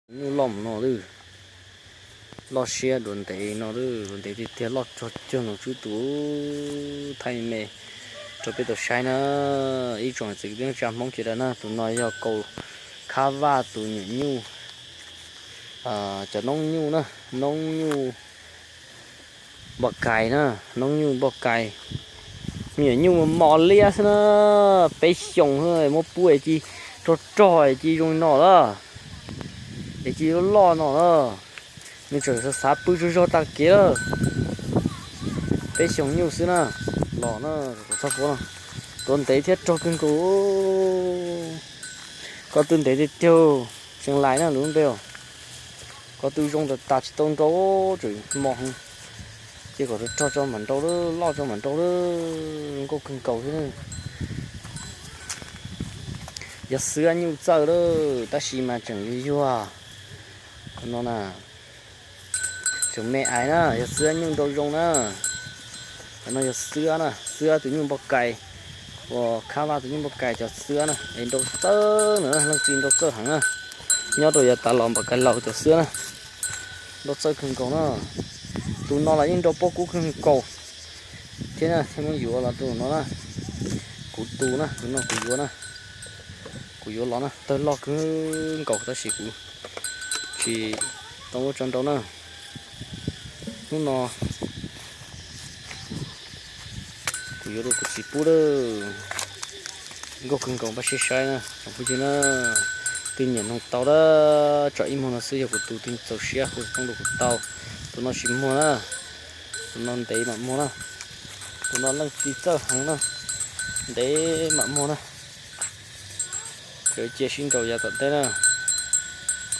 Nyuj loj mus no lawm, loj siab dua ntev no lawm, dua ntev tiag tiag, loj tshaj cuag nws tsub tus thaij me rau peb tau saib na. Ib tsoom txiv kwv tij neej tsa Hmoob sawv daws na, tus no yog kaus khab vaj tus nyuam nyuj, cov noob nyuj na, noob nyuj npoj kais na, noob nyuj npoj kais. Me nyuam nyuj mos liab xwb na, peb xyoos xwb, muab pub es cia li rog rog es cia li zoo li no lawm, es cia li loj loj no lawm. Nws tseem xav xav pw zog zog tag kev lawm. Peb xyoos nyuj xwb na, los na, txhob puab no. Dua ntev thiab rog kawg nkaus. Ko tw ntev tiag tiag, tseem lais na lub npe. Ko tw zoo tas tas tsis tau nrau, tseem mos heev. Cia kom rog rog tso mam nrau lawm, loj tso mam nrau lawm, zoo nkauj kawg nkaus thiab. Yog xwab nyuj txawj lawm, tab sis mas tseem yuag yuag. Qhov no na, tseem me aiv na, yog xwab nyuj nrau zoo na. Cov no yog xwab na, xwab tus nyuj npoj kais, uas khab vaj tus nyuj npoj kais cov xwab na, es nrau txawj na, leej txiv nrau txawj heev na. Nyob rau yav tas los npoj kais laus cov xwab na, nrau txawj kawg nkaus na. Tus no los yeej nrau pob kub kawg nkaus thiab na, thiaj muab yuav los rau no na. Kuv tus na, tus no kuv yuav na, kuv yuav los na, tawg loj kawg nkaus tab sis kuv tsis tau muab tso nrau na. Hnub no kuv yuav rau kuv txiv pub lawm. Nkauj kawg nkaus, npaj siab saib na tsoom phooj ywg na. Twb nyiam noog tau lawm, tsam ib muag no xwb yog kuv tus twg txaus siab hu xov tooj rau kuv tau. Tus no tsis muag na, tus no ntev mam muag na. Tus no leej txiv txawj heev na, ntev mam muag na. Ces cia sib nrau yav tom ntej na.